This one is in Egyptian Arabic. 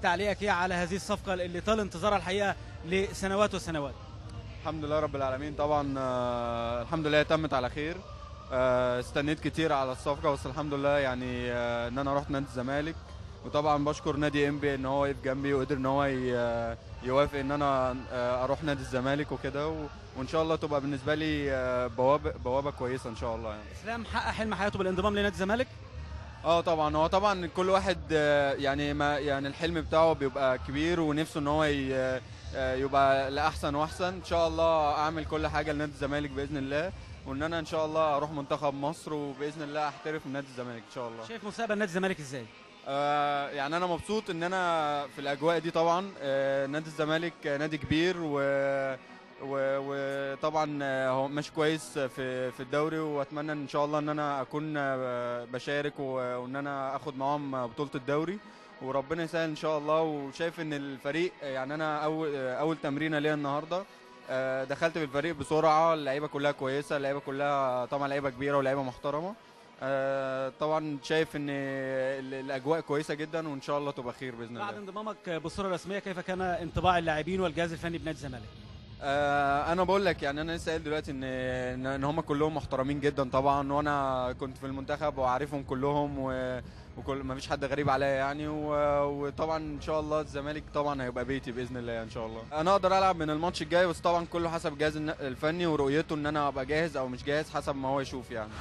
تعليقك ايه على هذه الصفقة اللي طال انتظارها الحقيقة لسنوات وسنوات؟ الحمد لله رب العالمين. طبعا الحمد لله تمت على خير. استنيت كتير على الصفقة، بس الحمد لله يعني ان انا رحت نادي الزمالك، وطبعا بشكر نادي انبي ان هو وقف جنبي وقدر ان هو يوافق ان انا اروح نادي الزمالك وكده، وان شاء الله تبقى بالنسبة لي بوابه كويسة ان شاء الله. يعني اسلام حقق حلم حياته بالانضمام لنادي الزمالك. طبعا هو طبعا كل واحد يعني ما يعني الحلم بتاعه بيبقى كبير ونفسه ان هو يبقى لاحسن واحسن. ان شاء الله اعمل كل حاجة لنادي الزمالك باذن الله، وان انا ان شاء الله اروح منتخب مصر وباذن الله احترف من نادي الزمالك ان شاء الله. شايف مستقبل نادي الزمالك ازاي؟ يعني انا مبسوط ان انا في الاجواء دي. طبعا نادي الزمالك نادي كبير وطبعا هو ماشي كويس في الدوري، واتمنى ان شاء الله ان انا اكون بشارك وان انا اخد معاهم بطوله الدوري، وربنا يسهل ان شاء الله. وشايف ان الفريق يعني انا اول تمرينه ليا النهارده دخلت بالفريق بسرعة، اللعيبة كلها كويسة، اللعيبة كلها طبعا لعيبة كبيرة ولعيبة محترمه. طبعا شايف ان الاجواء كويسة جدا، وان شاء الله تبقى خير باذن الله. بعد انضمامك بصورة رسمية كيف كان انطباع اللاعبين والجهاز الفني بنادي الزمالك؟ انا بقول لك يعني انا لسه قايل دلوقتي ان هم كلهم محترمين جدا طبعا، وانا كنت في المنتخب وعارفهم كلهم وكل ما فيش حد غريب عليا يعني، وطبعا ان شاء الله الزمالك طبعا هيبقى بيتي باذن الله ان شاء الله. انا اقدر العب من الماتش الجاي، بس طبعا كله حسب الجهاز الفني ورؤيته ان انا ابقى جاهز او مش جاهز حسب ما هو يشوف يعني.